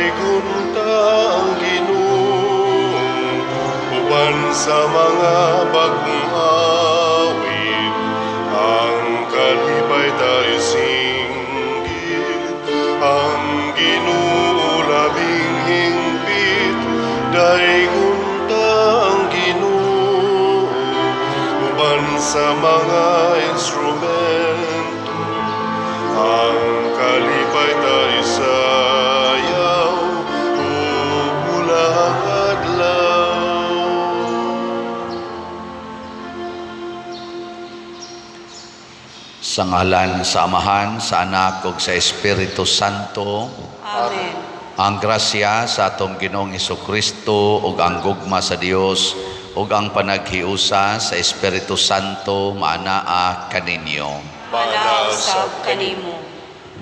Daygon ta ang Ginoo uban sa mga bagong awit, ang kalipay ta isinggit. Ang Ginoo labing hingpit. Daygon ta ang Ginoo uban sa mga instrumento, ang kalipay ta isayaw ug adlaw. Sa ngalan sa Amahan, sa Anak ug sa Espiritu Santo. Amen. Ang grasya sa atong Ginoong Kristo ug ang gugma sa Dios ug ang panaghiusa sa Espiritu Santo maanaa kaninyo. Maanaa usab kanimo.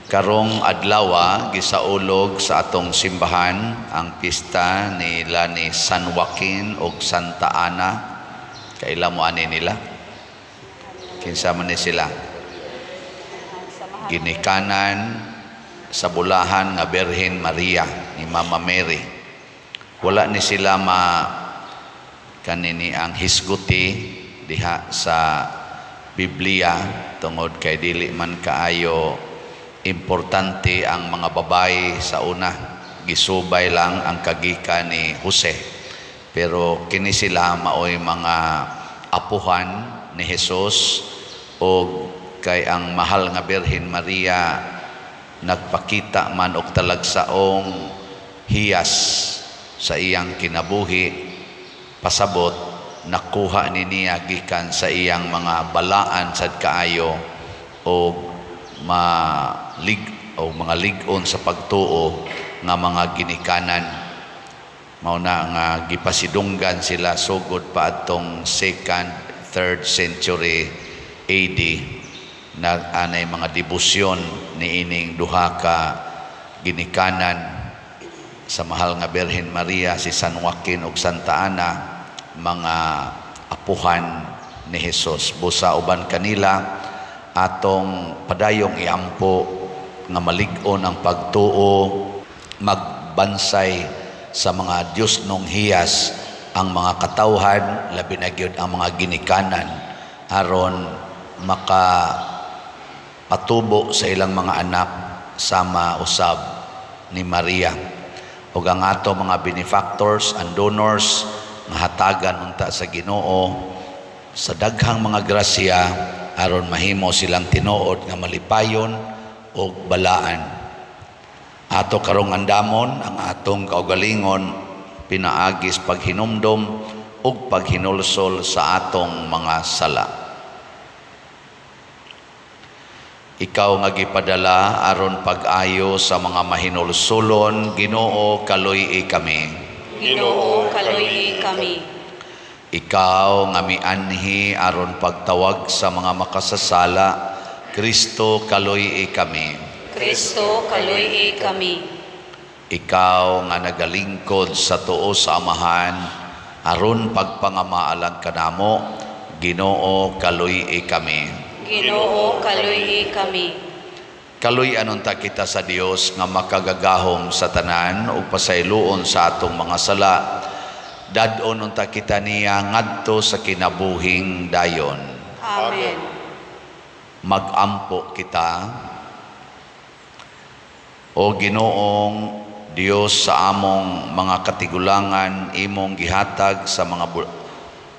Karong adlawa, gisaulog sa atong simbahan ang pista nila ni San Joaquin ug Santa Ana. Kaila mo ani nila? Kinsa man ni sila? Ginikanan sa bulahan nga Birhen Maria ni Mama Mary. Wala ni sila ma kanini ang hisguti diha sa Biblia tungod kay dili man kaayo importante ang mga babae sa una. Gisubay lang ang kagikan ni Jose. Pero kini sila maoy mga apuhan ni Jesus og kay ang mahal nga Birhen Maria nagpakita man og talagsaong hiyas sa iyang kinabuhi, pasabot nakuha ni niya gikan sa iyang mga balaan sad kaayo og malig o mga lig-on sa pagtuo nga mga ginikanan. Mao na nga gipasidunggan sila sugod pa atong second, third century AD na anay mga debosyon niining duha ka ginikanan sa mahal nga Birhen Maria, si San Joaquin ug Santa Ana, mga apuhan ni Jesus. Busa uban kanila atong padayong iampo nga malig-on ang pagtuo, magbansay sa mga Diyos nung hiyas ang mga katawhan, labi na gyud ang mga ginikanan, aron maka patubo sa ilang mga anak sama usab ni Maria. Ug ang ato mga benefactors and donors nga hatagan unta sa Ginoo sa daghang mga grasya aron mahimo silang tinuod nga malipayon ug balaan. Ato karong andamon ang atong kaugalingon pinaagis paghinumdom ug paghinulsol sa atong mga sala. Ikaw nga gipadala aron pag-ayo sa mga mahinulsulon, Ginoo, kaluy-i kami. Ginoo, kaluy-i kami. Ikaw nga mianhi aron pagtawag sa mga makasasala, Kristo, kaluy-i kami. Kristo, kaluy-i kami. Ikaw nga nagalingkod sa tuo sa Amahan aron pagpangamaalang kanamo, Ginoo, kaluy-i kami. Ginoo, kaluy-i kami. Kaluy-an unta kita sa Dios nga makagagahom sa tanan ug pasayloon sa atong mga sala. Dad-on unta kita niya ngadto sa kinabuhing dayon. Amen. Magampo kita. O Ginoong Dios sa among mga katigulangan, imong gihatag sa mga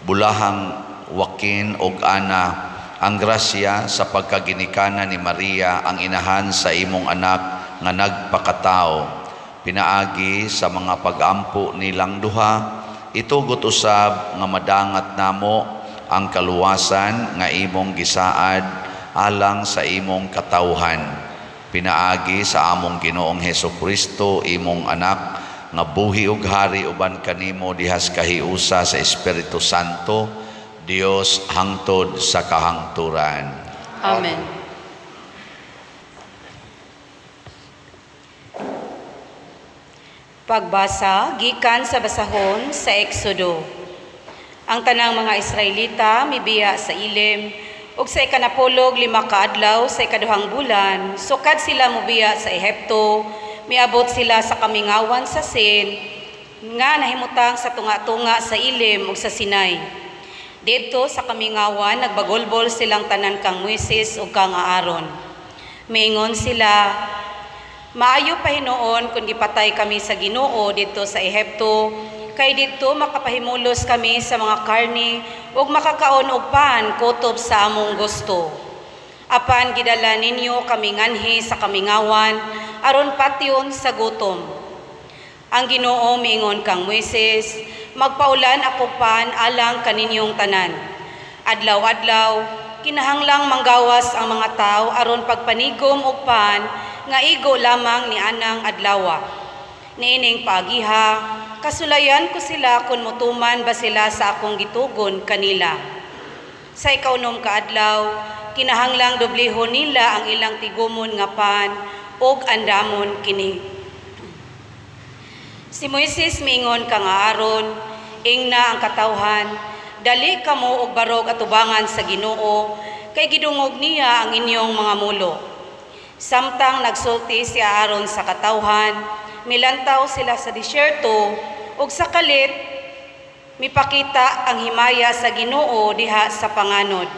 bulahang Joaquin ug Ana ang grasya sa pagkaginikanan ni Maria ang inahan sa imong anak nga nagpakatao. Pinaagi sa mga pag-ampo nilang duha, itugot usab nga madangat namo ang kaluwasan nga imong gisaad alang sa imong katawhan. Pinaagi sa among Ginoong Hesus Kristo, imong anak, nga buhi ug hari uban kanimo dihas kahiusa sa Espiritu Santo, Dios hangtod sa kahangturan. Amen. Pagbasa gikan sa basahon sa Exodo. Ang tanang mga Israelita mibiya sa Ilim ug sa ikanapulog lima ka adlaw sa ikaduhang bulan, sukad sila mobiya sa Ehipto, miabot sila sa kamingawan sa Sin nga nahimutang sa tunga-tunga sa Ilim ug sa Sinai. Didto sa kamingawan nagbagulbol silang tanan kang Moises ug kang Aaron. Miingon sila, "Maayo pa hinuon kung gipatay kami sa Ginoo didto sa Ehipto, kay didto makapahimulos kami sa mga karne ug makakaon og pan kutob sa among gusto. Apan gidala ninyo kami nganhi sa kamingawan aron patyon sa gutom." Ang Ginoo miingon kang Moises, "Magpaulan ako pan alang kaninyong tanan. Adlaw-adlaw kinahanglang manggawas ang mga tawo aron pagpanigom og pan nga igo lamang ni anang adlawa. Niining paagiha, kasulayan ko sila kung mutuman ba sila sa akong gitugon kanila. Sa ikaunom ka adlaw, kinahanglang doblehon nila ang ilang tigumon nga pan ug andamon kini." Si Moises miingon kang Aaron, "Ingna ang katawhan, 'Dali kamo og barog atubangan sa Ginoo, kay gidungog niya ang inyong mga mulo.'" Samtang nagsulti si Aaron sa katawhan, milantaw sila sa disyerto ug sa kalit mipakita ang himaya sa Ginoo diha sa panganod.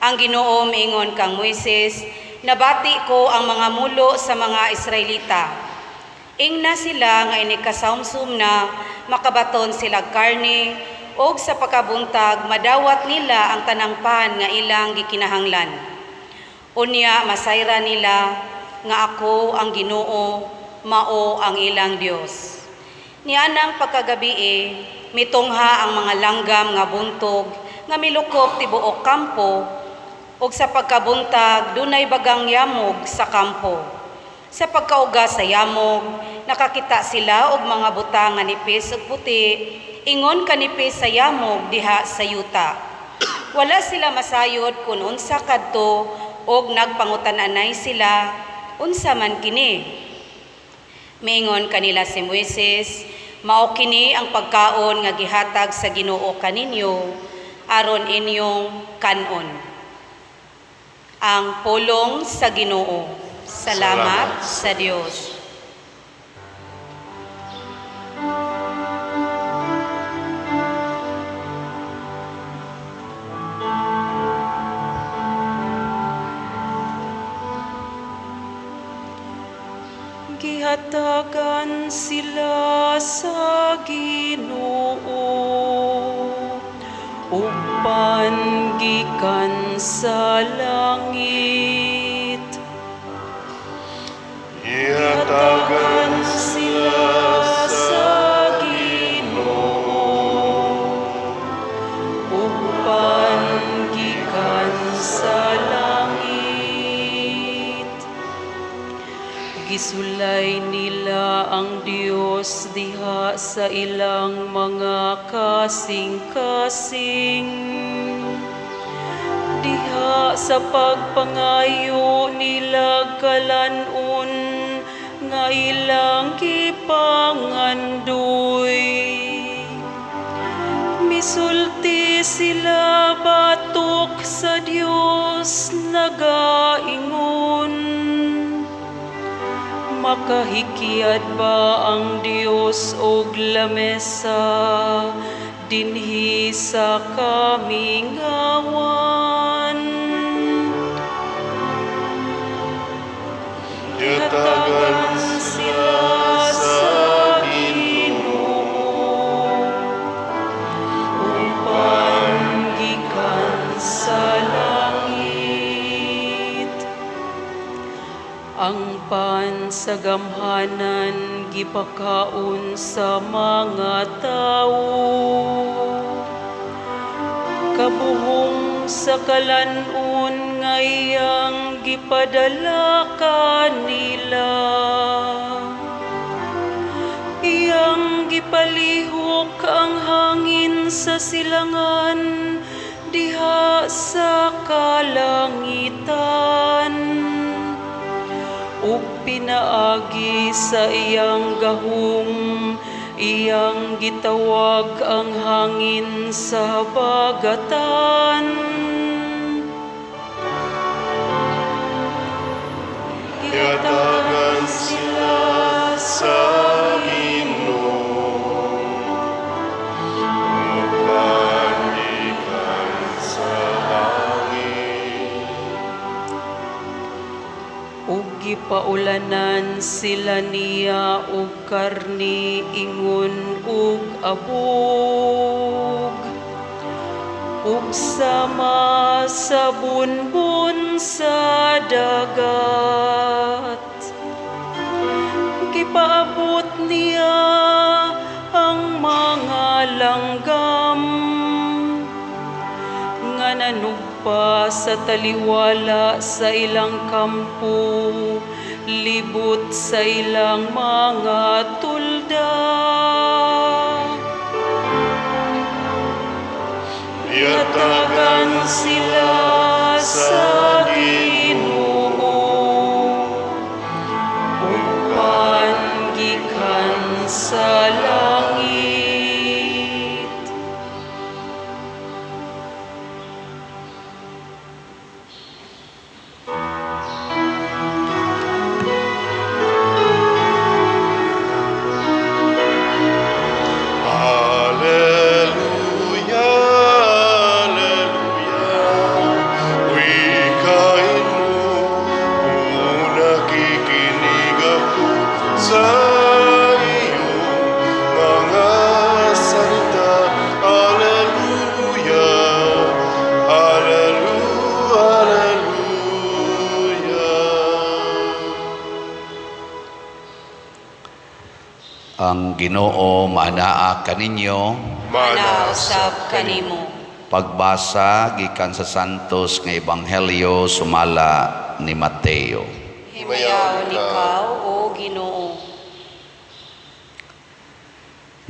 Ang Ginoo miingon kang Moises, "Nabati ko ang mga mulo sa mga Israelita. Ingna sila nga inikasumsum na makabaton sila karne ug sa pagkabuntag madawat nila ang tanang pan nga ilang gikinahanglan. Unya masayra nila nga ako ang Ginoo, mao ang ilang Dios." Nianang pagkagabii, mitungha ang mga langgam nga buntog nga milukop tibuok kampo ug sa pagkabuntag dunay bagang yamog sa kampo. Sa pagkauga sa yamog, nakakita sila og mga butang nga nipis ug puti, ingon kanipis sa yamog diha sa yuta. Wala sila masayod kung unsa kadto og nagpangutan-anay sila, "Unsa man kini?" Miingon kanila si Moises, "Mao kini ang pagkaon nga gihatag sa Ginoo kaninyo aron inyong kan-on." Ang pulong sa Ginoo. Salamat sa Dios. Gihatagan sila sa Ginoo upan gikan sa langit. Gihatagan sila sa Ginoo upan gikan sa langit. Gisulay nila ang Dios diha sa ilang mga kasing-kasing. Diha sa pagpangayo nila kalan-on nga ilang gipangandoy. Misulti sila batok sa Dios nagaingon, "Makahikyad ba ang Dios og lamesa dinhi sa kamingawan?" Gihatagan sila sa sa Ginoo upan gikan sa langit. Ang pan sa gamhanan gipakaon sa mga tawo. Kabuhong sa kalan-on nga iyang gipadala kanila. Iyang gipalihok ang hangin sa silangan diha sa kalangitan ug pinaagi sa iyang gahom iyang gitawag ang hangin sa habagatan. Gihatagan sila sa Ginoo, upan gikan sa langit. Ug gipaulanan sila niya og karni ingon og abog, ug sama sa bunbon sa dagat. Gipaabot niya ang mga langgam nga nanugpa sa taliwala sa ilang kampo, libot sa ilang mga tulda. Hatagan Hatagan sila sa Ginoo, upan gikan sa langit. Alleluia, Alleluia. Wikain mo kung nakikinig ako sa iyong mga salita. Alleluia, Alleluia, Alleluia. Ang Ginoo maanaa kaninyo. Manaa usab kanimo. Pagbasa gikan sa Santos nga Ebanghelyo sumala ni Mateo. Himayaon ikaw, o Ginoo.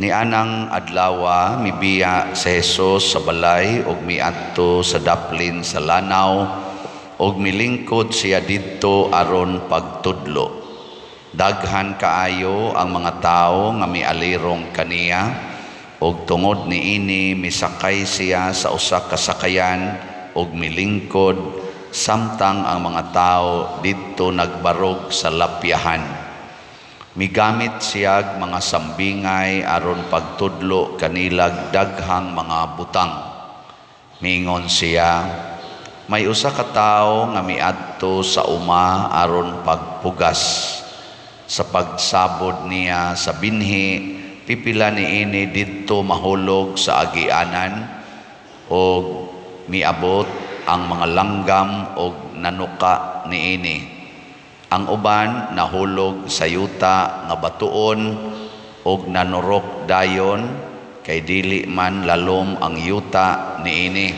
Nianang adlawa mibiya si Jesus sa balay ug miadto sa daplin sa lanaw ug milingkod siya didto aron pagtudlo. Daghan kaayo ang mga tawo nga mialirong kaniya, ug tungod niini misakay siya sa usa ka sakayan ug milingkod samtang ang mga tawo didto nagbarog sa lapyahan. Migamit siyag mga sambingay aron pagtudlo kanilag daghang mga butang. Mingon siya, may usa ka tawo nga miadto sa uma aron pagpugas. Sa pagsabod niya sa binhi, pipila niini didto mahulog sa agianan og miabot ang mga langgam og nanuka niini. Ang uban nahulog sa yuta nga batuon og nanurok dayon kay dili man lalom ang yuta niini.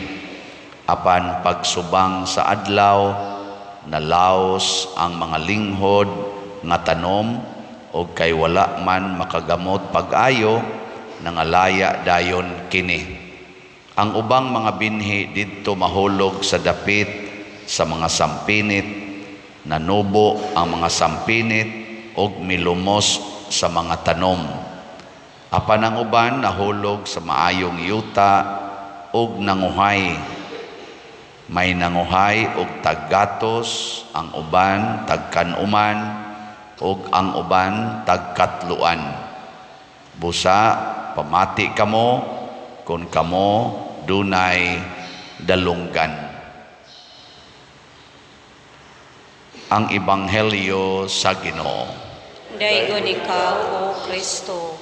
Apan pagsubang sa adlaw, nalaos ang mga linghod nga tanom og kay wala man makagamot pag-ayo, nangalaya dayon kini. Ang ubang mga binhi didto mahulog sa dapit sa mga sampinit, nanubo ang mga sampinit og milumos sa mga tanom. Apan ang uban nahulog sa maayong yuta og nanguhay. May nanguhay og taggatos, ang uban tagkanuman, og ang uban tagkatluan. Busa pamati kamo kung kamo dunay dalunggan. Ang Ebanghelyo sa Ginoo. Daygon ikaw, O Kristo.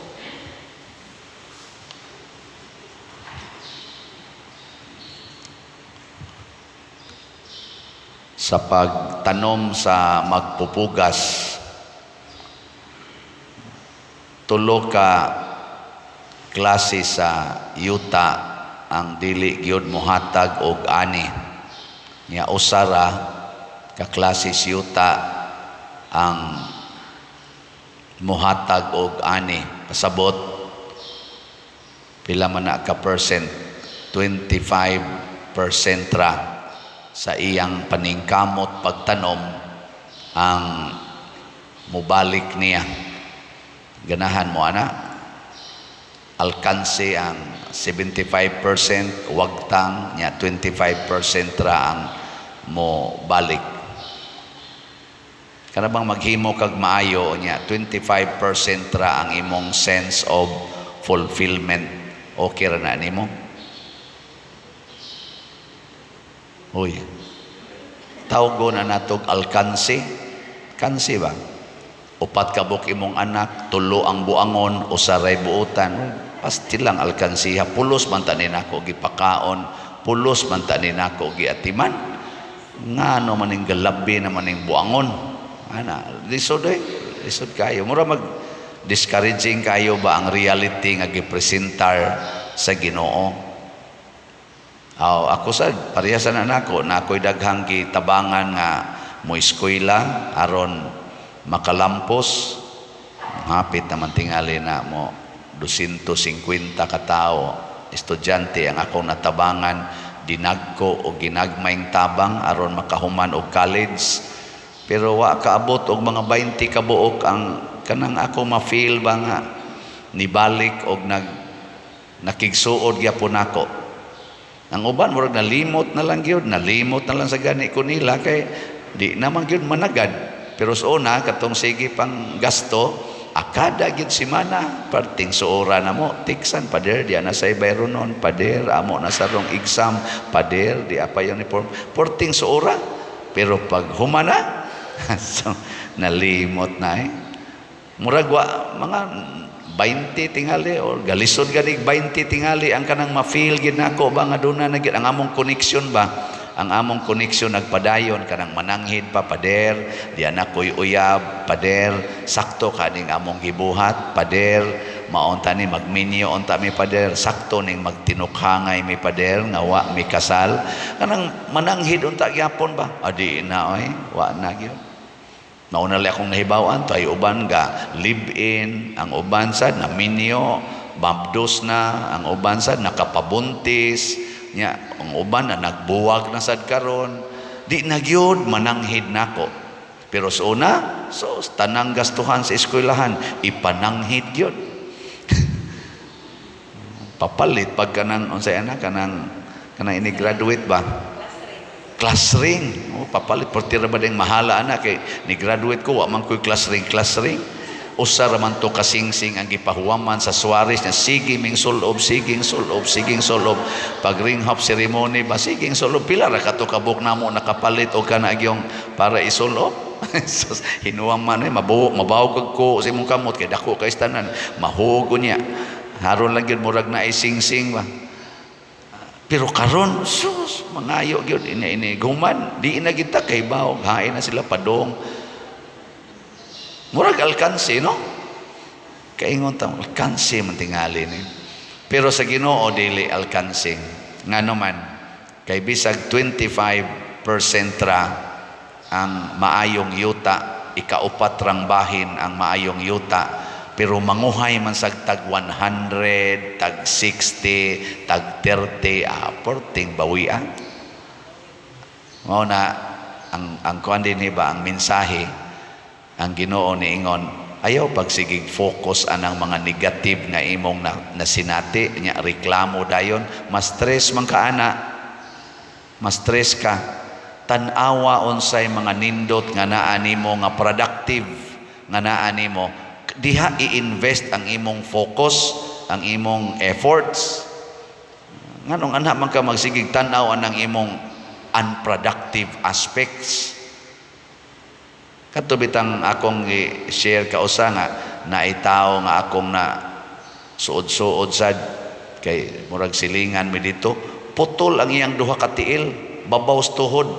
Sa pagtanom sa magpupugas, tulo ka klase sa yuta ang dili gyud mohatag og ani. Nya usa ra ka klase sa yuta ang mohatag og ani. Pasabot pila man na ka percent? 25% ra sa iyang paningkamot pagtanom ang mubalik niya. Ganahan mo ana? Alkanse ang 75%, wagtang niya 25% ra ang mo balik. Kana bang maghimo kag maayo nya, 25% ra ang imong sense of fulfillment. Okay ra na nimo? Uy. Tawgo na natog alkansi. Kansi ba? Upat ka buok imong anak, tulo ang buangon, usa ray buotan. Pasti lang alkansiha. Pulos man ta ni nako gipakaon, pulos man ta ni nako giatiman. Ngano maning galabi na maning buangon? Ana, lisod eh. Lisod kayo. Mura mag discouraging kayo ba ang reality nga gipresentar sa Ginoo? Aw, ako sad parehas na nako, na ako'y daghang gitabangan nga mo eskwela aron makalampos. Hapit naman tingali na mo 250 ka tawo estudyante ang akong natabangan, dinagko o ginagmayng tabang aron makahuman og college. Pero wa kaabot og mga 20 ka buok ang kanang ako ma-feel ba nga nibalik og nakigsuod gyapon nako. Ang uban murag nalimot na lang gyud, nalimot na lang sa gani ko nila kay di naman gyud managad. Pero sa una katong sige pang gasto, akada gyud semana, parting suora na mo, tiksan pader di na say bayronon, pader amo na sa rong exam, pader di apa uniform, porting suora. Pero pag humana, so, nalimot na eh. Murag wa mga 20 tingali or galisod ganig 20 tingali ang kanang ma-feel gid nako ba nga duna na gid ang among connection ba, ang among connection nagpadayon kanang mananghid pa, pader di na koy uyab, pader sakto kaning among gibuhat, pader maunta ni magminyo unta mi, pader sakto ning magtinukhangay mi, pader nga wa mi kasal, kanang mananghid unta gyapon ba, adi na oy, wa na gyud. Mauna lang akong nahibawan, to ay uban ga live-in, ang uban sad naminyo, babdos na, ang uban sad nakapabuntis, nya, ang uban na nagbuwag na sad karon, di na gyud mananghid nako. Pero sa una, so tanang gastuhan sa eskwelahan, ipananghid gyud. Papalit pag kanang unsay ana kanang kanang ini graduate ba? Class ring. Oh, papalit portira ba ding mahala ana kay ni graduate ko wa man koy class ring, class ring. Usa ra man to kasingsing ang gipahuwaman sa Suarez niya, sige ming sulob, siging sulob, siging sulob. Pag ring hop ceremony ba, siging sulob, pila ra kato kabuk namo nakapalit og kana gyong para isulob. Sus, hinuwaman eh, mabuo, mabaw kag ko sa imong kamot kay dako kay tanan, mahugo niya. Haron lang gyud murag na singsing ba. Pero karon sus, mangayo gyud ini ini guman, di na kita kay baw, hain na sila padong. Murag alkansi, no? Kaingon ta, alkansi man tingali ni. Pero sa Ginoo dili alkansi. Ngano man, kay bisag 25% ra ang maayong yuta, ikaupat rang bahin ang maayong yuta, pero manguhay man sag tag 100, tag 60, tag 30, porting bawian. Mao na ang kuan din ba ang mensahe ang Ginoo niingon, ayaw pagsigig focus anang mga negative nga imong nasinati nya reklamo dayon, mas stress man ka ana, mas stress ka. Tan-awa unsay mga nindot nga naa nimo, nga productive nga naa nimo, diha i-invest ang imong focus, ang imong efforts. Nganong ana man ka magsigig tan-aw anang imong unproductive aspects? Kadto bitang akong i-share kausa nga naitaw nga akong na suod-suod sad kay murag silingan mi dito, putol ang iyang duha ka tiil, babaw sa tuhod.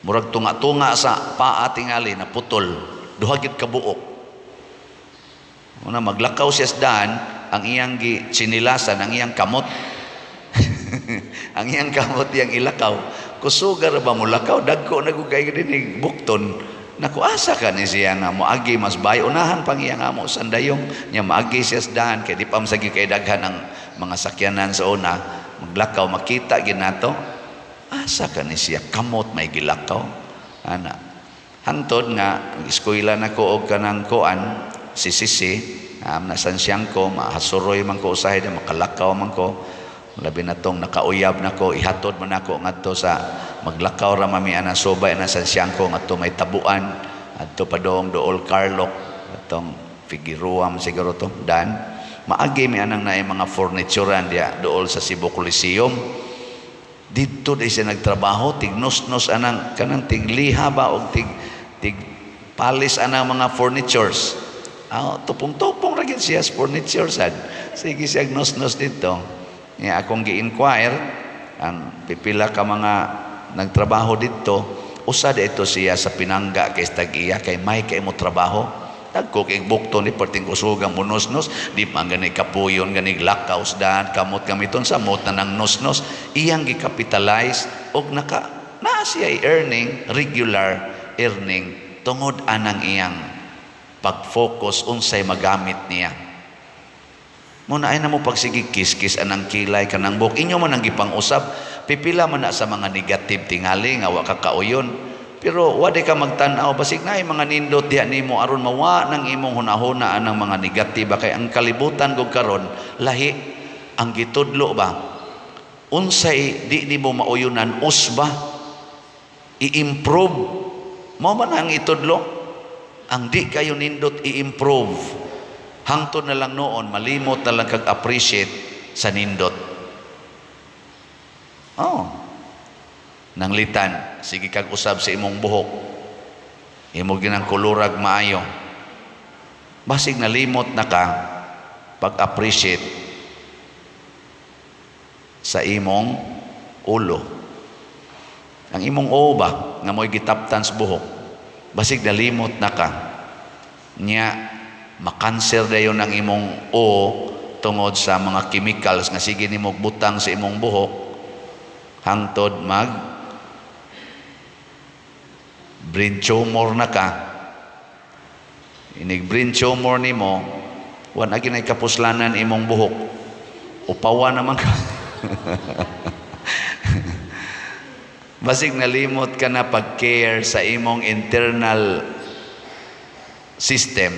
Murag tunga-tunga sa paa tingali na putol, duha gid ka buok. Una maglakaw siya sa daan, ang iyang gi tsinilasan, ang iyang kamot. Ang iyang kamot iyang ilakaw. Kusugar ba mo lakaw, dagko na gud kay dinig bukton. Naku, asa ka ni siya nga moagi mas bay unahan pang iyang amo sandayong nya maagi siya sa daan kay di pa masagi kay daghan ang mga sakyanan sa una, maglakaw makita gid nato. Asa ka ni siya kamot may gilakaw ana. Hangtod nga eskwela na ko og kanang kuan si Sisi, na sansiyang ko mahasuroy man ko usahay na makalakaw man ko. Labi na tong nakauyab nako, ihatod man nako ngadto sa maglakaw ra mami ana subay ana sa Siangko ngadto may tabuan adto padong dool Carlock atong Figueroa man siguro to dan maagi mi anang naay mga furniturean diya dool sa Cebu Coliseum. Didto di siya nagtrabaho, tignos-nos anang kanang tigliha ba og tig tig palis anang mga furnitures. Ah, tupong-tupong ra gyud siya sa furniture sad. Sige siya nos-nos dito. Nya akong gi-inquire ang pipila ka mga nagtrabaho dito, usa ito siya sa pinangga kay tag-iya kay may kay mo trabaho. Dagko kay bukto ni perting kusugang munosnos, di pa gani kapuyon gani lakaw dan kamot gamiton sa mot na nang nosnos, iyang gi-capitalize og naka naa siya earning, regular earning tungod anang iyang pag-focus unsay magamit niya. Muna ay na mo pagsige kiskis anang kilay kanang buhok. Inyo man ang gipang-usab, pipila man na sa mga negative tingali nga wa ka kauyon. Pero wa di ka magtan-aw basig naay mga nindot diha nimo aron mawa ng imong hunahuna anang mga negative kay ang kalibutan gud karon lahi ang gitudlo ba. Unsay di nimo mauyunan usba i-improve mo man ang itudlo ang di kayo nindot i-improve. Hangtod na lang noon malimot na lang kag appreciate sa nindot. Oh. Nanglitan, sige kag usab sa imong buhok. Imo ginang kolorag maayo. Basig nalimot na ka pag-appreciate sa imong ulo. Ang imong o ba nga mo'y gitaptan sa buhok. Basig nalimot na ka. Nya makanser dayon ang imong o tungod sa mga chemicals nga sige nimo butang sa imong buhok hangtod mag brain tumor na ka. Inig brain tumor nimo, wa na ginay kapuslanan imong buhok. Upawa naman ka. Basig nalimot ka na pag-care sa imong internal system.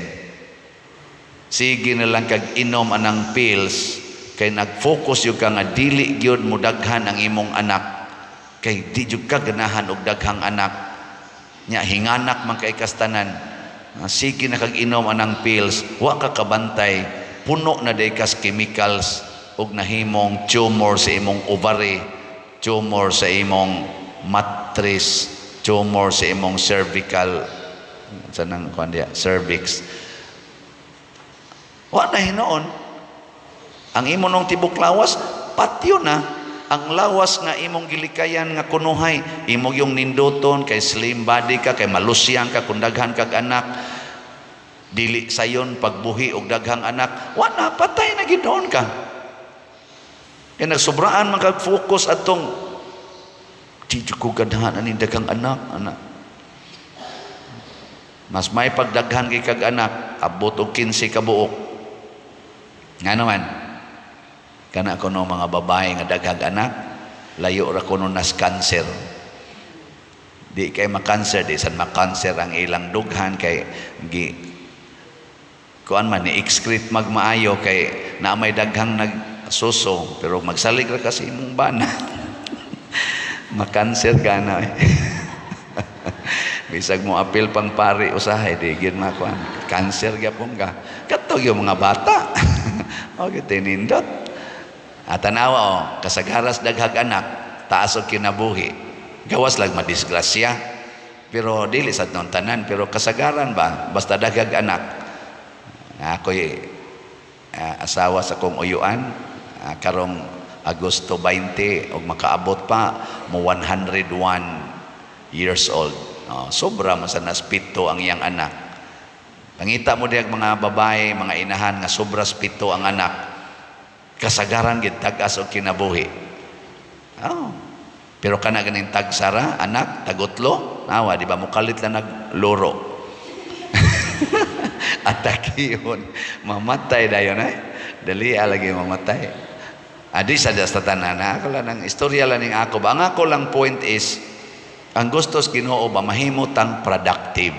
Sige na lang kag inom anang pills kay nag-focus yun ka nga dili gyud mo daghan ang imong anak kay di jud ka ganahan og daghang anak. Nya hinganak man kay kastanan. Sige na kag inom anang pills, wa ka kabantay, puno na day kas chemicals og nahimong tumor sa imong ovary, tumor sa imong matris, tumor sa imong cervical, sa nang kuan diya, cervix. Wa na hinuon. Ang imo nung tibok lawas, patyo na. Ang lawas nga imong gilikayan nga kunuhay, imo yung ninduton kay slim body ka, kay malusyang ka kung daghan kag anak. Dili sayon pagbuhi og daghang anak, wa na, patay na gid ka. Kay nagsobraan man kag focus atong di jud ko ganahan ani daghang anak, anak. Mas may pagdaghan kay kag anak, abot og 15 ka buok. Nga naman, kana kuno mga babae nga daghang anak, layo ra kuno nas cancer. Di kay makanser, di san makanser ang ilang dughan kay gi kuan man ni excrete magmaayo kay na may daghang nagsuso pero magsalig ra kasi imong bana. Makanser ka na. Bisag mo apil pang pari usahay di gyud makuan. Kanser gyapon ka. Kato yung mga bata. O tinindot. At tanawa o, kasagaras daghag anak, taas og kinabuhi. Gawas lang madisgrasya. Pero dili sa non tanan, pero kasagaran ba basta daghag anak. Ako'y asawa sa kong uyuan karong Agosto 20 og makaabot pa mo 101 years old. Oh, sobra man sa naspito ang iyang anak. Pangita mo diyag mga babae, mga inahan nga sobra pito ang anak. Kasagaran gid tag-as og kinabuhi. Oh. Pero kana ganing tagsara, anak, tagutlo, nawa di ba mukalit lang nagloro. Atakiyon, mamatay dayon eh. Dali lagi mamatay. Adi sa sa tanan, ako lang ang istorya lang ning ako ba. Ang ako lang point is, ang gustos Ginoo ba mahimo tang productive.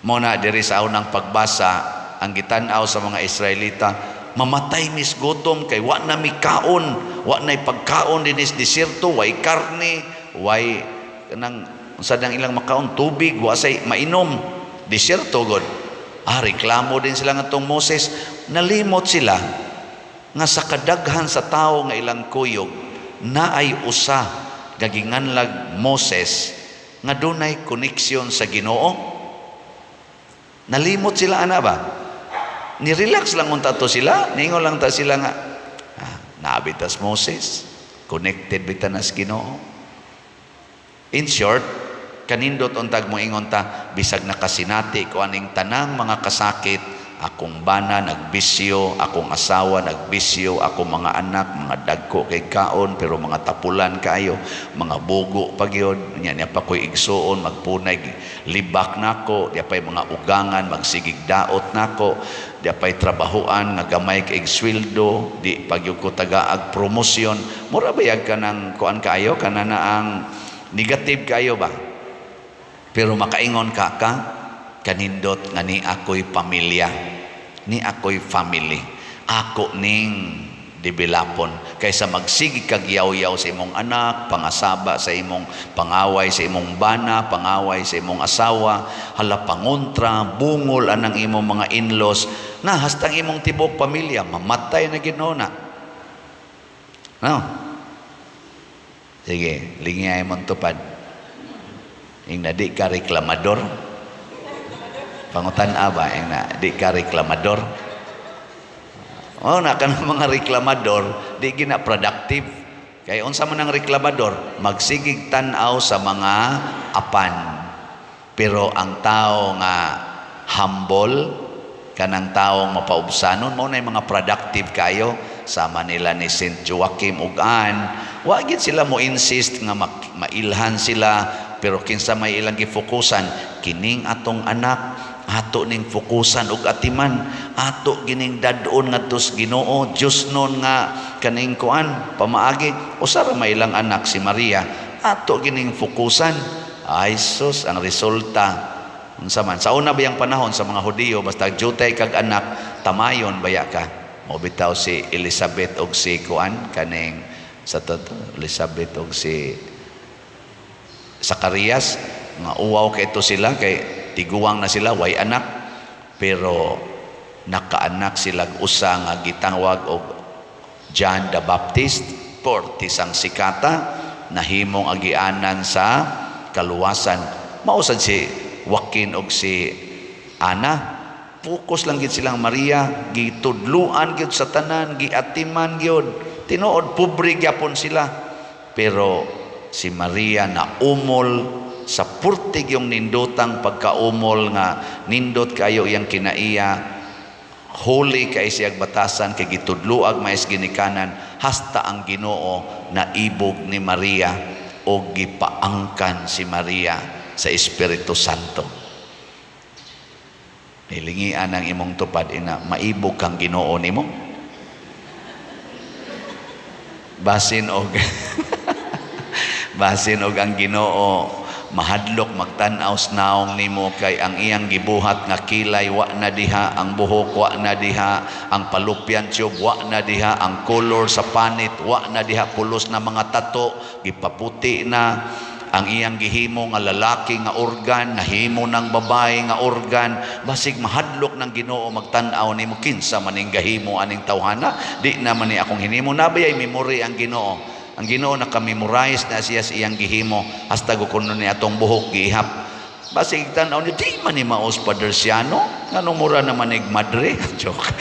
Mo na diri sa unang pagbasa ang gitan-aw sa mga Israelita, Mamatay mis gutom kay wa na mi kaon, wa na'y pagkaon dinis disyerto, way karne, way kanang unsa nang ilang makaon, tubig, wa say mainom. Disyerto god. Ah, reklamo din sila ngadtong Moses. Nalimot sila nga sa kadaghan sa tawo nga ilang kuyog, naay usa nga ginganlag Moses nga dunay koneksyon sa Ginoo. Nalimot sila ana ba? Ni-relax lang unta to sila, ningon lang ta sila nga ah, naa bitas Moses, connected bita nas Ginoo. In short, kanindot untag mo ingon ta, bisag nakasinati ko aning tanang mga kasakit, akong bana nagbisyo, akong asawa nagbisyo, akong mga anak mga dagko kay kaon pero mga tapulan kayo, mga bugo pa gyud, nya niya pa ko'y igsuon magpunay libak nako, di pa'y mga ugangan magsigig daot nako, di pa'y trabahoan nga gamay kay sweldo, di pa gyud ko tagaag promosyon. Mura bayag ka ng kuan kaayo, kana na ang negative kayo ba? Pero makaingon ka ka, kanindot nga ni ako'y pamilya, ni ako'y family, ako ning developon kaysa magsige kag yaw-yaw sa imong anak, pangasaba sa imong pangaway sa imong bana, pangaway sa imong asawa, hala pangontra, bungol anang imong mga in-laws, na hastang imong tibok pamilya mamatay na Ginoo na. No? Sige, lingiyay mong tupad. Ing na di ka reklamador. Pangutan ba, ing na di ka reklamador. Oh, na kanang mga reklamador, di gina productive. Kay unsa man ang reklamador, magsigig tan-aw sa mga apan. Pero ang tao nga humble, kanang taong mapaubsanon, mao na mga productive kayo, sama nila ni Saint Joachim ug Anne, wa gid sila mo insist nga mailhan sila, pero kinsa may ilang gifokusan, kining atong anak, ato ning fokusan ug atiman, ato gining dad-on ngadto sa Ginoo, Dios nun nga kaning kuan pamaagi. Usa ra may ilang anak si Maria, ato gining fokusan. Ay sus, ang resulta unsa man sa una bayang panahon sa mga Hudiyo, basta jutay kag anak, tamayon baya ka. Mao bitaw si Elizabeth og si kuan kaning sa to, Elizabeth og si Zacarias, nga uwaw kay ito sila kay tiguang na sila, way anak, pero nakaanak sila usa nga gitawag og John the Baptist, portis ang sikata, nahimong agianan sa kaluwasan. Mausad si Joaquin og si Ana, focus lang gid silang Maria, gitudluan gyud sa tanan, giatiman gyud. Tinuod pobre gyapon sila, pero si Maria na umol sa purtig yung nindotang pagkaumol nga nindot kayo iyang kinaiya, holy kay siyag batasan kay gitudluag mais ginikanan, hasta ang Ginoo naibog ni Maria o gipaangkan si Maria sa Espiritu Santo. Hilingian ang imong tupad ina, maibog kang Ginoo nimo. Basin og basin og ang Ginoo mahadlok magtan-aw sa naong nimo kay ang iyang gibuhat nga kilay wa na diha, ang buhok wa na diha, ang fallopian tube wa na diha, ang color sa panit wa na diha, pulos na mga tato gipaputi na, ang iyang gihimo nga lalaki nga organ nahimo ng babae nga organ. Basig mahadlok ng Ginoo magtan-aw nimo, kinsa maning gahimo aning tawhana, di naman ni akong hinimo. Nabayay memory ang Ginoo. Ang Ginoo nakamemorize na siya sa iyang gihimo, hasta kuno ni atong buhok giihap. Basig tan-aw ni di man ni maos Padersiano, nganong mura naman ig madre. Joke.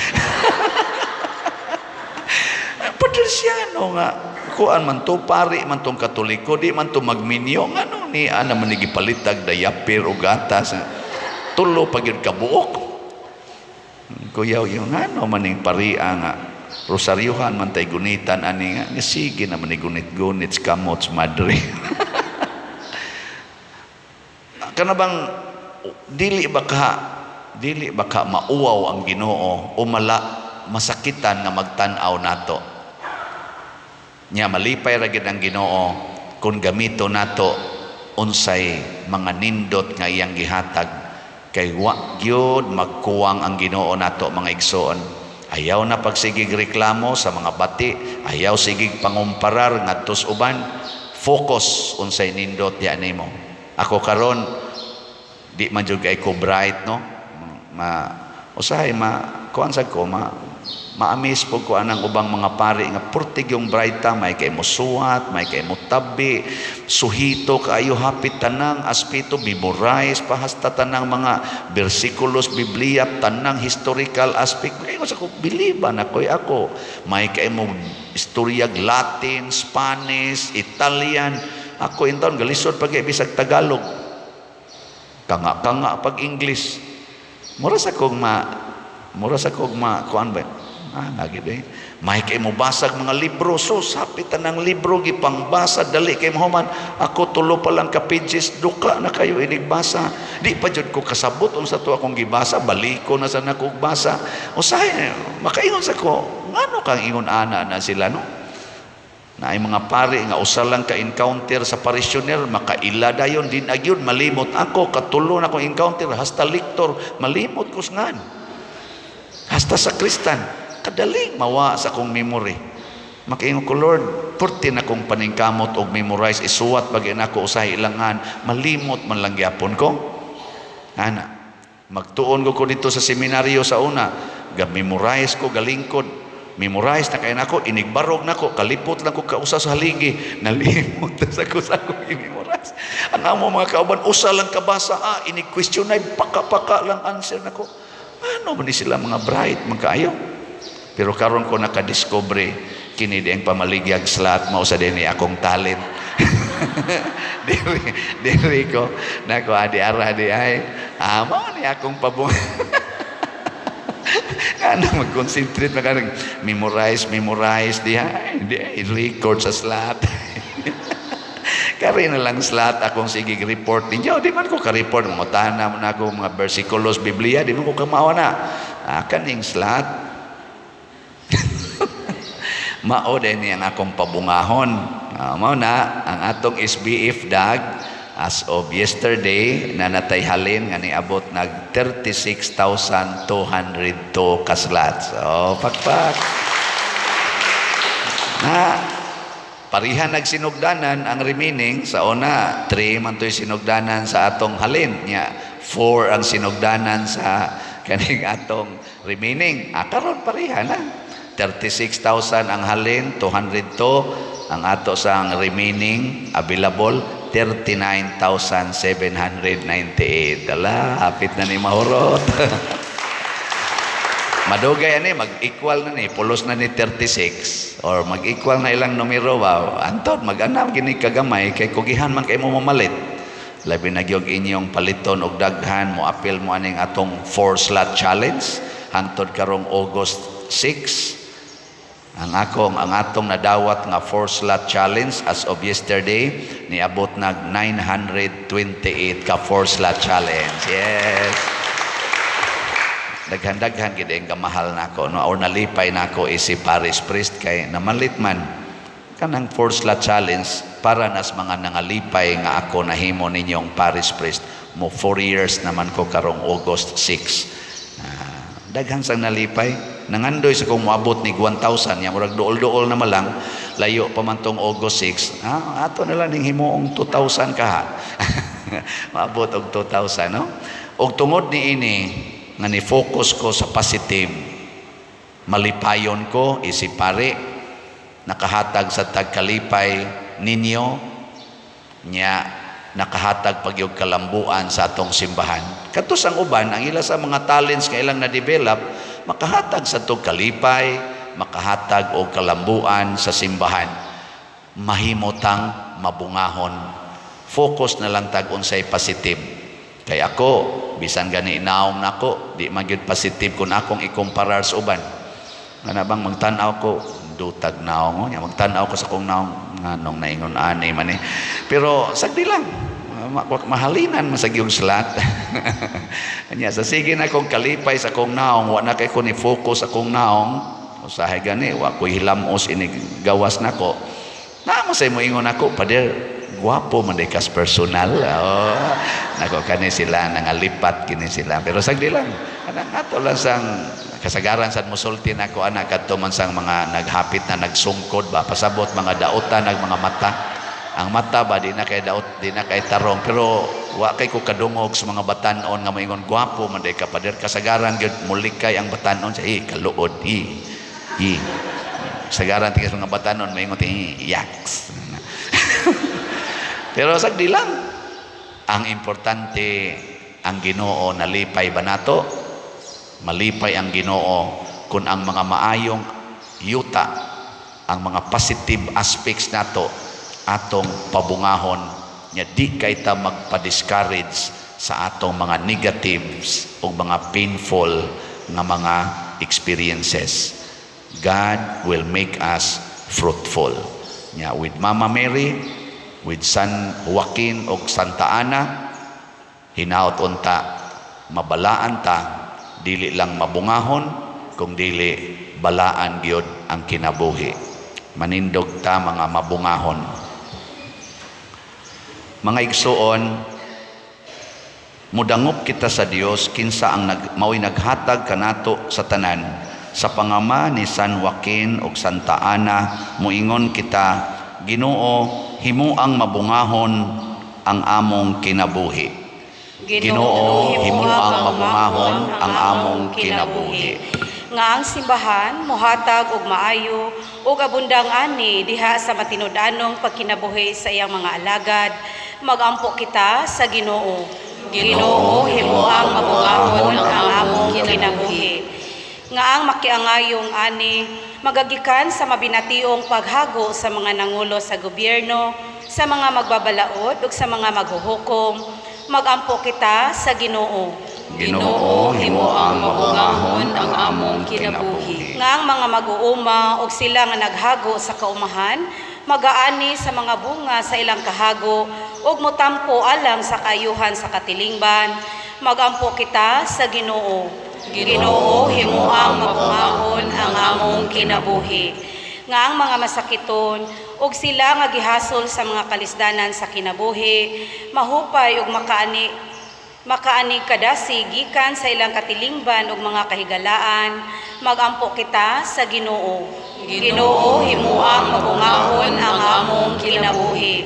Padersiano nga kuan man to, pari man tong Katoliko, di man to magminyo, ngano ni ana man ni gipalitag dayapir o gatas, tulo pa gyud ka buok. Kuyaw yung ngano maning paria nga rosaryuhan man tay gunitan ani nga sige naman ni gunit-gunit kamots madre. Kana bang dili ba ka mauwaw ang Ginoo o mala masakitan nga magtan-aw nato? Nya malipay ra gid ang Ginoo kung gamito nato unsay mga nindot nga iyang gihatag, kay wa gyud magkuwang ang Ginoo nato, mga igsoon. Ayaw na pagsigig reklamo sa mga bati, ayaw sigig pangumparar ngadto sa uban. Focus unsay nindot diha nimo. Ako karon di man jud kay ko bright, no? Ma usahay ma kuan sad ko, ma ma-amaze po ko anang ubang mga pari nga purtig yung bright ta, may kay mo suwat, may kay mo tabi, suhito kaayo, hapit tanang aspeto memorize pa, hasta tanang mga bersikulos Biblia, tanang historical aspect. Kay sa ko biliban ako'y ako may kay mo istoryag Latin, Spanish, Italian. Ako intawon galisod pag bisag Tagalog, kanga-kanga pag English. Mura sa kong ma kuan ba, nga gid eh. May kay mo basag mga libro, so sapit ng libro gipangbasa, dali kay mahuman. Ako tulo pa lang ka pages, duka na kayo inigbasa. Di pa jud ko kasabot unsa to akong gibasa, baliko na sa nako basa. Usahay makaingon sa ko, ngano kang ingon ana na sila, no? Na ay mga pare nga usa lang ka encounter sa parishioner makaila dayon din agyon malimot. Ako katulo na akong encounter, hasta lector malimot ko ngan. Hasta sa kristan kadaling mawa sa akong memory. Makaingon ko, "Lord, purti na kong paningkamot og memorize, isuwat pag nako usahay ilangan, malimot man lang gyapon ko." Ana, magtuon ko ko dito sa seminaryo sa una, ga memorize ko galingkod. Memorize na kay nako, inigbarog nako, kalipot lang ko kausa sa haligi, nalimot na sa ko sa akong i-memorize. Ang amo mga kauban, usa lang kabasa, inig question ay paka-paka lang answer nako. Ano man ni sila mga bright man kaayo? Pero karon ko nakadiscover kini di ang pamaligyag slot, mao sa dinhi akong talent. Diri diri ko nako adi ara di ay mao ni akong pabung. Ano mag-concentrate maka memorize memorize di ay di ay record sa slot. Kari na lang slot akong sige report ninyo. Di man ko ka-report. Mangutana man ako mga bersikulos Biblia. Di man ko kamao na. Kaning slot. Mao din ang akong pabungahon. Mao na ang atong SBF dag as of yesterday na natay halin nga niabot nag 36,202 ka slots. Oh, pakpak. Na parihan nagsinugdanan ang remaining sa una, 3 man to'y sinugdanan sa atong halin nya, 4 ang sinugdanan sa kaning atong remaining. Karon pareha na. 36,000 ang halin, 202 ang ato sang remaining available, 39,798. Dala, hapit na ni mahurot. Madugay ani mag-equal na ni, pulos na ni 36 or mag-equal na ilang numero ba. Antod mag-anam gini kagamay kay kugihan man kay mo mamalit. Labi na gyud inyong paliton og daghan mo apil mo aning atong 4 slot challenge hantod karong August 6. Ang atong nadawat nga 4 slot challenge as of yesterday niabot nag 928 ka 4 slot challenge. Yes. Daghan-daghan gid ang kamahal nako, no, or nalipay nako isip parish priest kay namalit man kanang 4 slot challenge para nas mga nangalipay nga ako nahimo ninyong parish priest. Mo 4 years naman ko karong August 6. Daghan sang nalipay, nangandoy sa kung moabot ni 1,000 ya murag duol-duol na malang, layo pa man tong August 6. Ato na lang ning himuong 2,000 ka, maabot og 2,000, no? Og tungod ni ini nga ni focus ko sa positive, malipayon ko isip pare, nakahatag sa tagkalipay ninyo nya, nakahatag pagyog kalambuan sa atong simbahan. Katos ang uban, ang ila sa mga talents nga ilang na-develop, makahatag sa atong kalipay, makahatag og kalambuan sa simbahan. Mahimotang mabungahon. Focus na lang tag unsay positive. Kay ako, bisan gani naong nako, di man gyud positive kung akong ikumparar sa uban. Nga bang magtan-aw ko, dutag naong, nya magtan-aw ko sa kong naong, nganong naingon ani man eh. Pero sagdi lang, mahalinan man sa gyud slot. Nya sa sige na kong kalipay sa kong naong, wa na kay ko ni focus sa kong naong, usahay gani wa ko'y hilamos ini gawas nako. Naa say moingon ako, "Pader, gwapo man day kas personal." Oh, nako kani sila nangalipat kini sila. Pero sagdi lang. Kanang ato lang sang Kasagaran sad mosulti nako ana kadto man sang mga naghapit na nagsungkod ba, pasabot mga dautan nag mga mata. Ang mata ba, di na kay daot, di na kay tarong, pero wa kay ko kadungog sa mga batan-on nga moingon, "Gwapo man day ka, pader." Kasagaran gyud mulikay ang batan-on sa eh kaluod eh eh. Kasagaran tingis mga batan-on moingon, "Eh, yaks." Pero sagdi lang. Ang importante, ang Ginoo nalipay ba nato? Malipay ang Ginoo kung ang mga maayong yuta, ang mga positive aspects nato, atong pabungahon nya di kay ta magpa-discourage sa atong mga negatives o mga painful nga mga experiences. God will make us fruitful. Nya with Mama Mary, with San Joaquin og Santa Ana, hinaot unta mabalaan ta, dili lang mabungahon kung dili balaan gyud ang kinabuhi. Manindog ta mga mabungahon. Mga igsuon, mudangop kita sa Dios kinsa ang mao'y naghatag kanato sa tanan. Sa pangama ni San Joaquin ug Santa Ana, muingon kita, "Ginoo, himuang mabungahon ang among kinabuhi." Ginoo, himuang mabungahon ang among kinabuhi. Nga ang simbahan mohatag og maayo ug abundang ani diha sa matinud-anong pagkinabuhi sa iyang mga alagad. Magampo kita sa Ginoo. Ginoo, himuang mabungahon ang among kinabuhi. Nga ang makiangayong ani magagikan sa mabinationg paghago sa mga nangulo sa gobyerno, sa mga magbabalaod ug sa mga maghuhukom. Magampo kita sa Ginoo. Ginoo, himuang mabungahon ang among kinabuhi. Nga ang mga mag-uuma ug sila nga naghago sa kaumahan magaani sa mga bunga sa ilang kahago ug motampo alang sa kaayuhan sa katilingban. Magampo kita sa Ginoo. Ginoo, himuang mabungahon ang among kinabuhi. Nga ang mga masakiton ug sila nga gihasol sa mga kalisdanan sa kinabuhi mahupay ug makaani kadasig gikan sa ilang katilingban ug mga kahigalaan. Magampo kita sa Ginoo. Ginoo, himuang mabungahon ang among kinabuhi.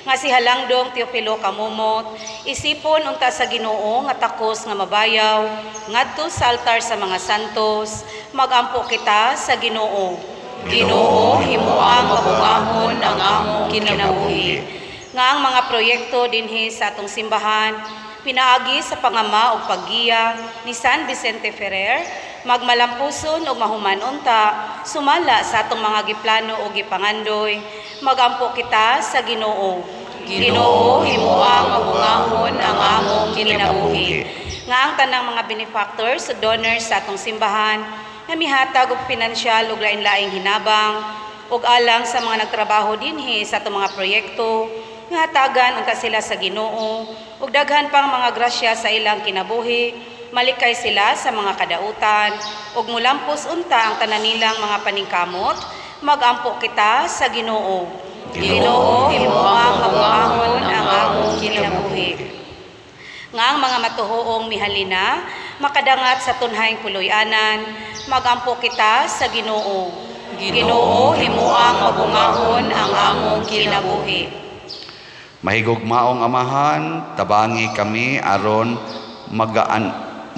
Nga si Halangdong Teofilo Camomot isipon unta sa Ginoo nga takos nga mabayaw ngadto sa altar sa mga santos. Magampo kita sa Ginoo. Ginoo, himuang mabungahon ang among kinabuhi. Nga ang mga proyekto dinhi sa atong simbahan pinaagi sa pangama ug paggiya ni San Vicente Ferrer magmalampuson ug mahuman unta sumala sa atong mga giplano ug gipangandoy. Magampo kita sa Ginoo. Ginoo, himuang mabungahon ang among kinabuhi. Nga ang tanang mga benefactors ug donors sa atong simbahan nga mihatag og pinansyal ug lain-laing hinabang ug alang sa mga nagtrabaho dinhi sa atong mga proyekto, nga hatagan unta sila sa Ginoo ug daghan pang mga grasya sa ilang kinabuhi, malikay sila sa mga kadautan ug mulampos unta ang tanan nilang mga paningkamot. Magampo kita sa Ginoo. Ginoo, himuang mabungahon ang among kinabuhi. Nga ang mga matuhoong mihalina makadangat sa tunhayng puloy-anan. Magampo kita sa Ginoo. Ginoo, himuang mabungahon ang among kinabuhi. Mahigugmaong Amahan, tabangi kami aron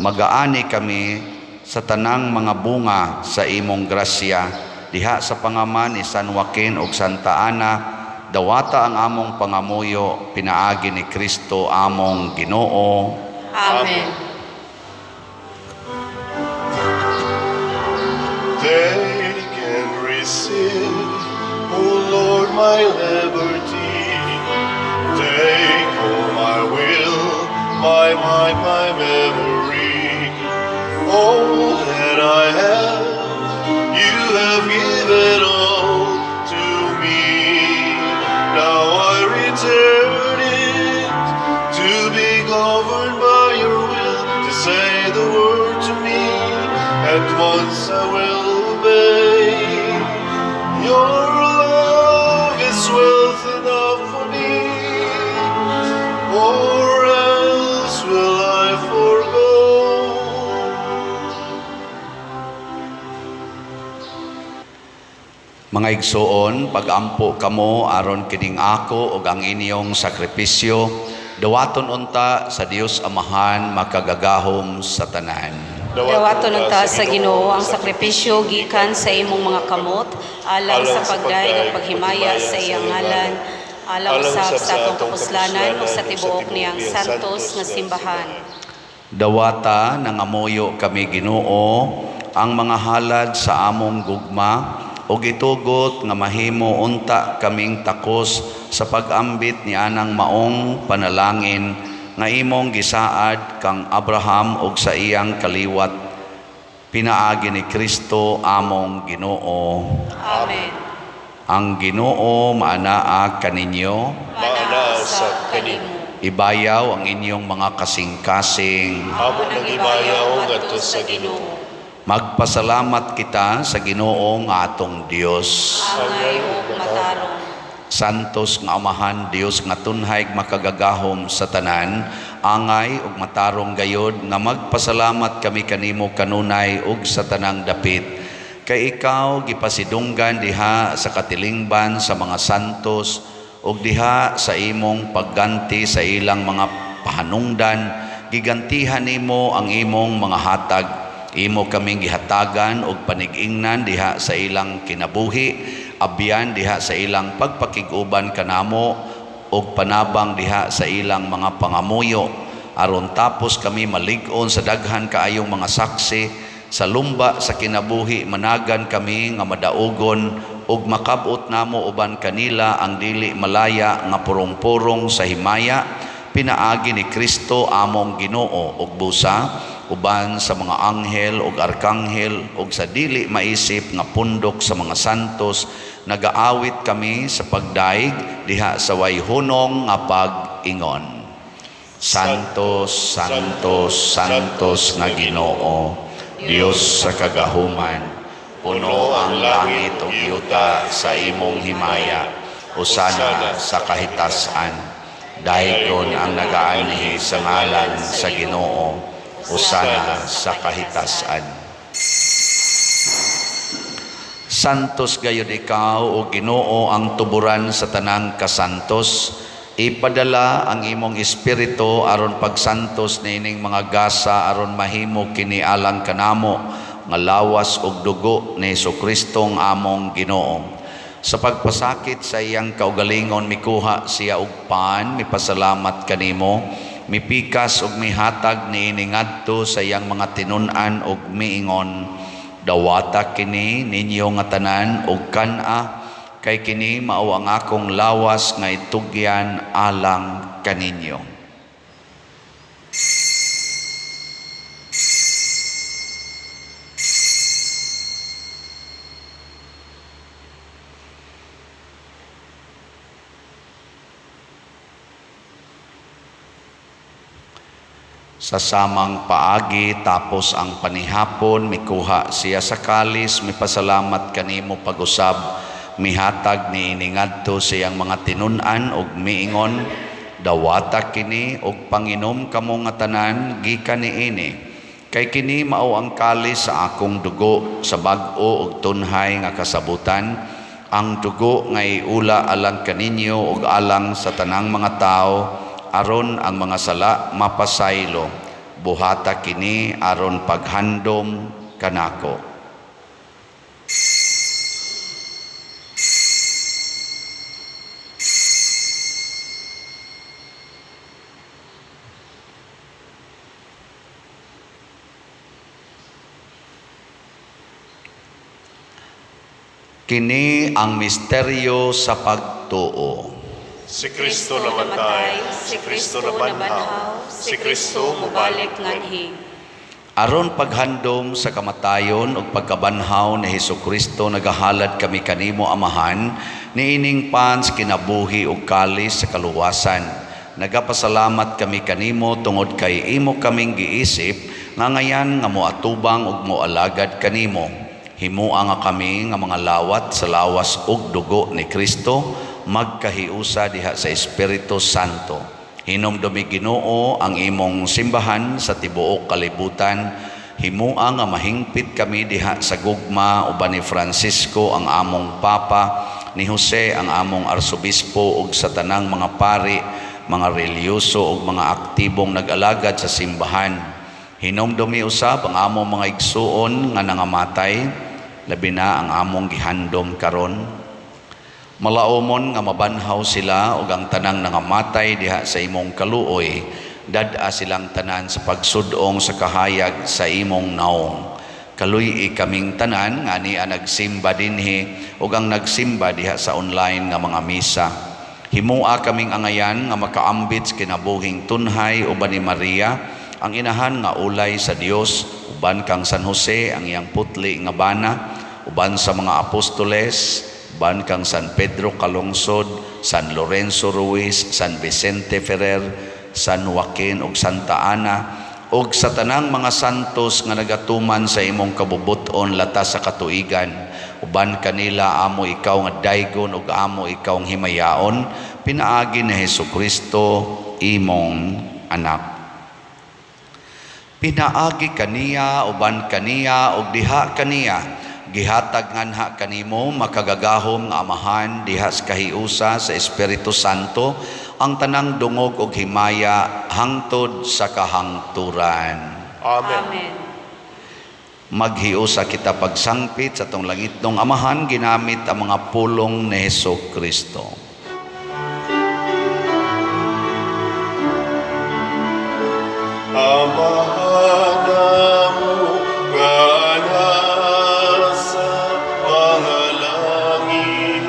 magaani kami sa tanang mga bunga sa imong grasya. Diha sa pangama ni San Joaquin ug Santa Ana, dawata ang among pangamuyo pinaagi ni Kristo among Ginoo. Amen. Take and receive, O Lord, my liberty. Take all my will, my mind, my memory. All that I have, you have given all to me. Now I return it to be governed by your will, to say the word to me, at once I will obey. Your love is wealth enough for me, or else will I forego. Mga igsoon, pagampo kamo aron kining ako ug ang inyong sakripisyo dawaton unta sa Dios Amahan makagagahom sa tanan. Dawaton unta sa Ginoo ang sakripisyo gikan sa imong mga kamot alang sa pagdayeg ug paghimaya sa iyang ngalan, alang usab sa atong kapuslanan ug sa tibuok niyang santos nga simbahan. Dawata, nangamuyo kami, Ginoo, ang mga halad sa among gugma ug itugot nga mahimo unta kaming takos sa pag-ambit ni anang maong panalangin nga imong gisaad kang Abraham ug sa iyang kaliwat, pinaagi ni Kristo among Ginoo. Amen. Ang Ginoo maanaa kaninyo. Maanaa usab kanimo. Ibayaw ang inyong mga kasing-kasing. Amo nang ibayaw ngadto sa Ginoo. Magpasalamat kita sa Ginoo nga atong Dios. Angay ug matarong. Santos nga Amahan, Dios nga tunhay makagagahom sa tanan, angay ug matarong gayod nga magpasalamat kami kanimo kanunay ug sa tanang dapit. Kay ikaw gipasidunggan diha sa katilingban sa mga santos ug diha sa imong pagganti sa ilang mga pahanungdan, gigantihan nimo ang imong mga hatag. Imo kaming gihatagan og panig-ingnan diha sa ilang kinabuhi, abyan diha sa ilang pagpakig-uban kanamo ug panabang diha sa ilang mga pangamuyo, aron tapos kami malig-on sa daghan kaayong mga saksi sa lumba sa kinabuhi, managan kami nga madaugon ug makab-ot namo uban kanila ang dili malaya nga purong-purong sa himaya, pinaagi ni Kristo among Ginoo. Ug busa uban sa mga anghel ug arkanghel ug sa dili maisip nga pundok sa mga santos, nagaawit kami sa pagdaig diha sa way hunong nga pag-ingon. Santos, Santos, Santos nga Ginoo, Dios sa kagahuman, puno ang langit ug yuta sa imong himaya. Hosana sa kahitasan. Daygon ang nagaanhi sa ngalan sa Ginoo. Hosana sa kahitasan. Santos gayud ikaw, o Ginoo, ang tuburan sa tanang kasantos. Ipadala ang imong espiritu aron pagsantos niining mga gasa, aron mahimo kini alang kanamo nga lawas ug dugo ni Hesukristo nga among Ginoo. Sa pagpasakit sa iyang kaugalingon, mikuha siya og pan, mipasalamat kanimo, mipikas ug mihatag niini ngadto sa iyang mga tinun-an ug miingon: "Dawata kini ninyo nga tanan ug kan-a, kay kini mao ang akong lawas nga itugyan alang kaninyo." Sa samang paagi, tapos ang panihapon, mikuha siya sa kalis, mipasalamat kanimo pag-usab, mihatag niini ngadto sa iyang mga tinun-an ug miingon: "Dawata kini ug panginom kamo nga tanan gikan niini, kay kini mao ang kalis sa akong dugo sa bag-o ug tunhay nga kasabutan, ang dugo nga iula alang kaninyo ug alang sa tanang mga tawo, aron ang mga sala mapasaylo. Buhata kini aron paghandom kanako." Kini ang misteryo sa pagtuo. Si Kristo namatay, si Kristo nabanhaw, si Kristo mubalik nganhi. Aron paghandom sa kamatayon ug pagkabanhaw ni Hesukristo, nagahalad kami kanimo, Amahan, niining pan sa kinabuhi ug kalis sa kaluwasan. Nagapasalamat kami kanimo tungod kay imo kaming giisip nga ngayan nga moatubang ug moalagad kanimo. Himua nga kami nga mga lawat sa lawas ug dugo ni Kristo magkahiusa diha sa Espiritu Santo. Hinumdumi, Ginoo, ang imong simbahan sa tibuok kalibutan. Himua nga mahingpit kami diha sa gugma uban ni Francisco ang among Papa, ni Jose ang among Arsobispo ug sa tanang mga pari, mga relihiyoso ug mga aktibong nag-alagad sa simbahan. Hinumdumi usab ang among mga igsuon nga nangamatay, labi na ang among gihandom karon. Malaumon nga mabanhaw sila ug ang tanang nangamatay diha sa imong kaluoy, dad-a silang tanan sa pagsud-ong sa kahayag sa imong naong. Kaluy-i kaming tanan nga ania nagsimba dinhi ug ang nagsimba diha sa online nga mga misa. Himua kaming angayan nga makaambit sa kinabuhing tunhay uban ni Maria, ang inahan nga ulay sa Dios, uban kang San Jose ang iyang putli nga bana, uban sa mga apostoles, uban kang San Pedro Calungsod, San Lorenzo Ruiz, San Vicente Ferrer, San Joaquin ug Santa Ana, ug sa tanang mga santos nga nagatuman sa imong kabubut-on latas sa katuigan. Uban kanila amo ikaw nga daygon ug amo ikaw nga himayaon pinaagi ni Hesukristo imong anak. Pinaagi kaniya, uban kaniya ug diha kaniya, gihatag nganha kanimo makagagahom nga Amahan diha sa kahiusa sa Espiritu Santo ang tanang dungog ug himaya hangtod sa kahangturan. Amen. Amen. Maghiusa kita pagsangpit sa atong langitnong Amahan ginamit ang mga pulong ni Hesus Kristo. Amahan namo nga nasa mga langit,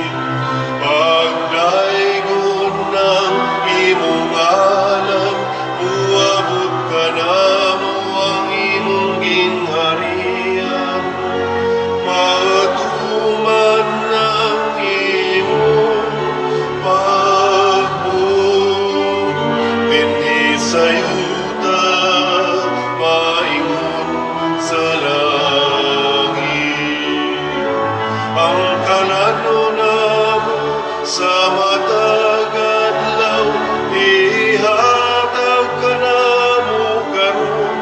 pagdaygon ng imong ngalan, muabot kanamo ang imong gingharian, matuman ang imong pagbuot dinhi sa yuta maingon sa langit. Ang kalanon namo sa matag adlaw ihatag kanamo karon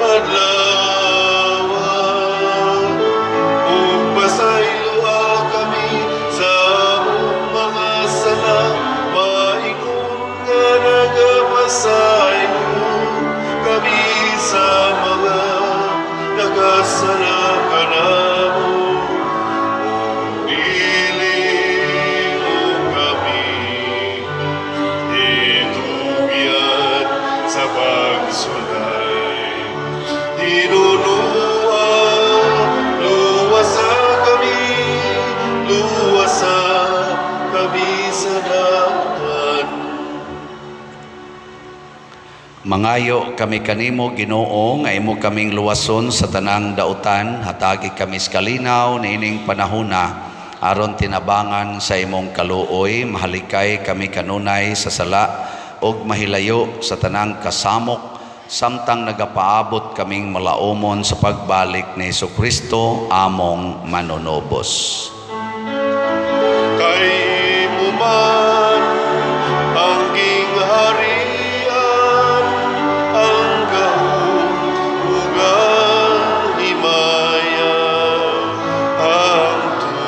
adlaw. Ug pasayloa kami sa among mga sala maingon nga nagapasaylo kami sa mga nakasala kanamo. Dili mo kami itugyan sa pagsulay. Hinunua, luwasa kami, luwasa kami sa dautan. Mangayo kami kanimo, Ginoo, nga imo kaming luwason sa tanang dautan, hatagi kami sa kalinaw niining panahona aron tinabangan sa imong kaluoy mahalikay kami kanunay sa sala ug mahilayo sa tanang kasamok samtang nagapaabot kaming malaumon sa pagbalik ni Hesukristo among manunubos. Kay imo man ang gingharian, ang gahom ug ang himaya, hangtod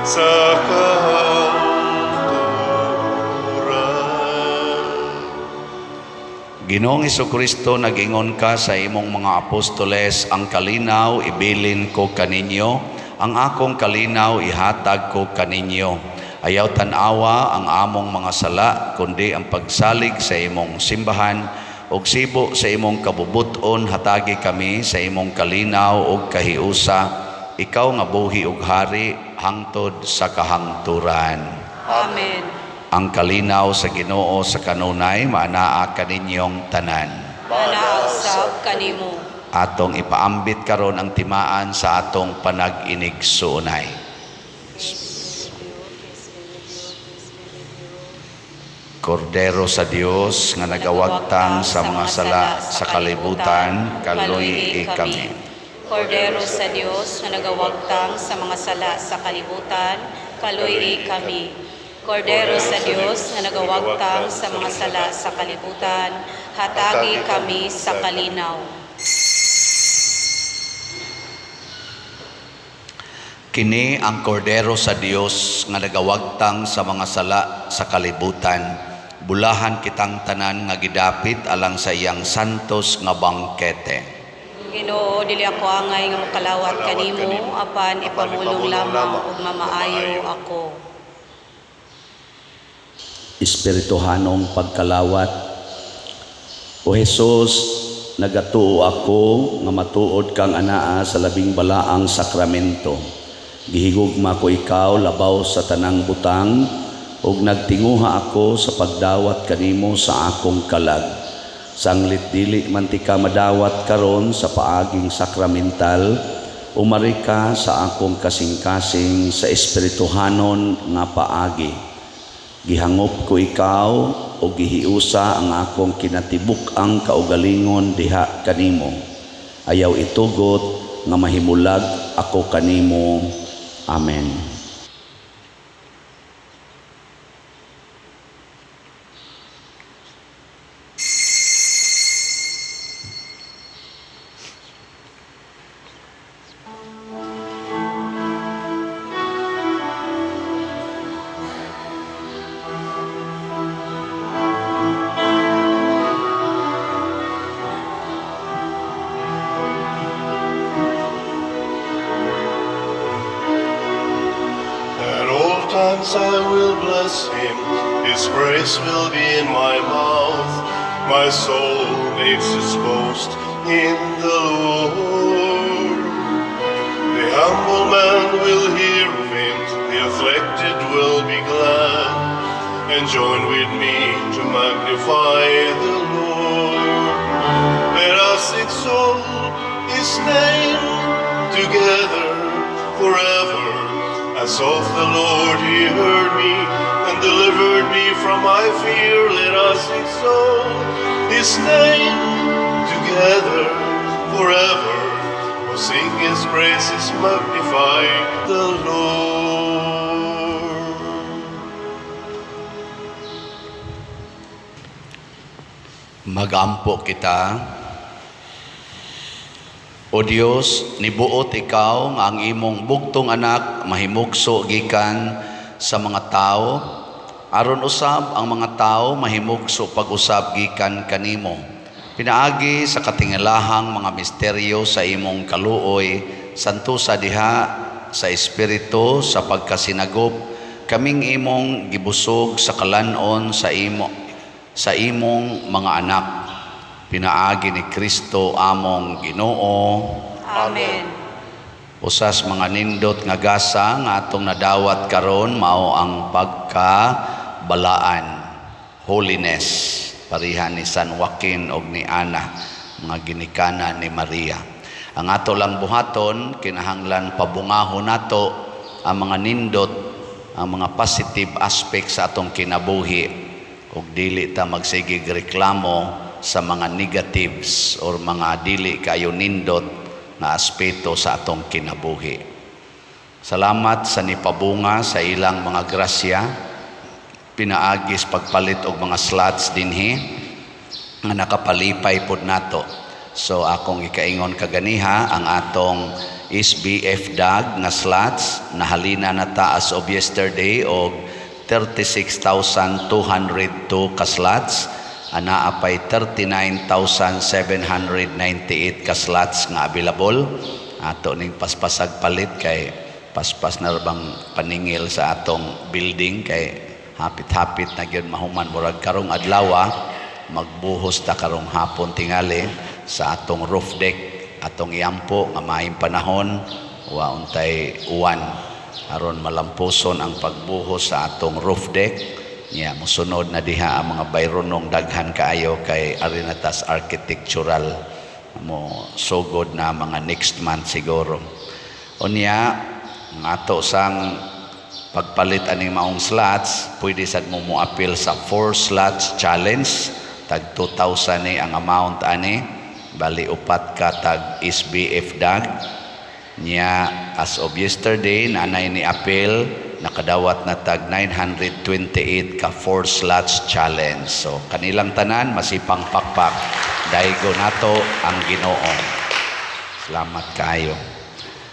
sa kahangturan. Ginoong Hesukristo, nag-ingon ka sa imong mga apostoles, "Ang kalinaw ibilin ko kaninyo, ang akong kalinaw ihatag ko kaninyo. Ayaw tan-awa ang among mga sala, kundi ang pagsalig sa imong simbahan, ug sibo sa imong kabubuton hatagi kami sa imong kalinaw ug kahiusa, ikaw nga buhi ug hari hangtod sa kahangturan." Amen. Ang kalinaw sa Ginoo sa kanunay maanaa kaninyong tanan. Maanaa usab kanimo. Atong ipaambit karon ang timaan sa atong panag-inigsuonay. Kordero sa Dios nga nagawagtang sa mga sala sa kalibutan, kaluy-i kami. Kordero sa Dios nga nagawagtang sa mga sala sa kalibutan, kaluy-i kami. Kordero sa Dios nga nagawagtang sa mga sala sa kalibutan, hatagi kami sa kalinaw. Kini ang kordero sa Dios nga nagawagtang sa mga sala sa kalibutan. Bulahan kitang tanan nga gidapit alang sa iyang santos nga bangkete. Ginoo, dili ako angay nga mokalawat Kalawat kanimo, kanimo, apan apan ipamulong ipamulong lamang lamang ug mamaayo mamaayo. Ako. Espirituhanong pagkalawat. O Jesus, nagatuo ako nga matuod kang anaa sa labing balaang sakramento. Gihigugma ko ikaw labaw sa tanang butang ug nagtinguha ako sa pagdawat kanimo sa akong kalag. Sanglit dili man tika madawat karon sa paaging sakramental, umari ka sa akong kasing-kasing sa espirituhanon nga paagi. Gihangop ko ikaw o gihiusa ang akong kinatibuk-ang kaugalingon diha kanimo. Ayaw itugot nga mahimulag ako kanimo. Amen. At all times I will bless him, his praise will be in my mouth. My soul makes its boast in the Lord. The humble man will hear of him, the afflicted will be glad, and join with me to magnify the Lord. Let us exalt his name together forever. As of the Lord he heard me and delivered me from my fear. Let us exalt his name together forever. Oh, sing his praises, magnify the Lord. Magampo kita. O Dios, nibuot ikaw nga ang imong bugtong anak mahimugso gikan sa mga tao, aron usab ang mga tao mahimugso pag-usab gikan kanimo. Pinaagi sa katingalahang mga misteryo sa imong kaluoy, santusa diha sa espiritu sa pagkasinagop kaming imong gibusog sa kalanon sa imong mga anak. Pinaagi ni Kristo among Ginoo. Amen. Usas mga nindot nga gasa nga atong nadawat karon mao ang pagkabalaan, holiness, pareha ni San Joaquin og ni Ana, mga ginikanan ni Maria. Ang ato lang buhaton, kinahanglan pabungahon nato ang mga nindot, ang mga positive aspect sa atong kinabuhi ug dili ta magsigig reklamo sa mga negatives or mga dili kayo nindot nga aspeto sa atong kinabuhi. Salamat sa nipabunga sa ilang mga grasya, pinaagis pagpalit og mga slots dinhi nga nakapalipay pod nato. So akong ikaingon kaganiha ang atong SBF DAG nga slots nahalina na ta as of yesterday og 36,202 ka slots, anaa pay 39,798 ka slots nga available. Ato ning paspasag palit kay paspas na ra bang paningil sa atong building kay hapit-hapit na gyud mahuman, murag karong adlaw magbuhos ta karong hapon tingali sa atong roof deck. Atong iampo nga maayong panahon, wa untay uwan, aron malampuson ang pagbuhos sa atong roof deck. Nya mosunod na diha ang mga bayronong daghan kaayo kay Arinatas Architectural, mo sugod na mga next month siguro. Unya ang ato sang pagpalit aning maong slots, pwede sad mo moapil sa 4 slots challenge, tag 2,000 ni ang amount ani, bali upat ka tag SBF DAG. Nya as of yesterday nanay ni appeal, nakadawat na tag 928 ka 4 slots challenge. So kanilang tanan masipang pakpak, daigo nato ang Ginoo. Salamat kaayo.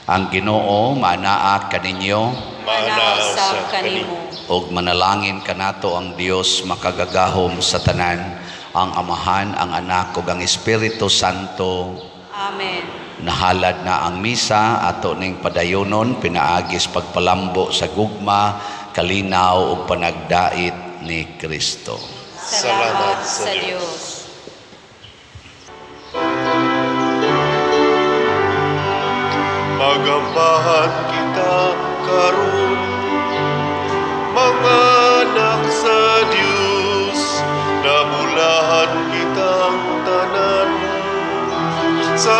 Ang Ginoo maanaa kaninyo. Maanaa usab kanimo. Ug manalangin kanato ang Dios makagagahom sa tanan, ang Amahan, ang Anak ug ang Espiritu Santo. Amen. Nahalad na ang misa, ato ning padayonon pinaagis pagpalambo sa gugma, kalinaw ug panagdait ni Kristo. Salamat sa Dios. Magambahan kita karon, mga anak sa Dios, nabulahan kitang tanan sa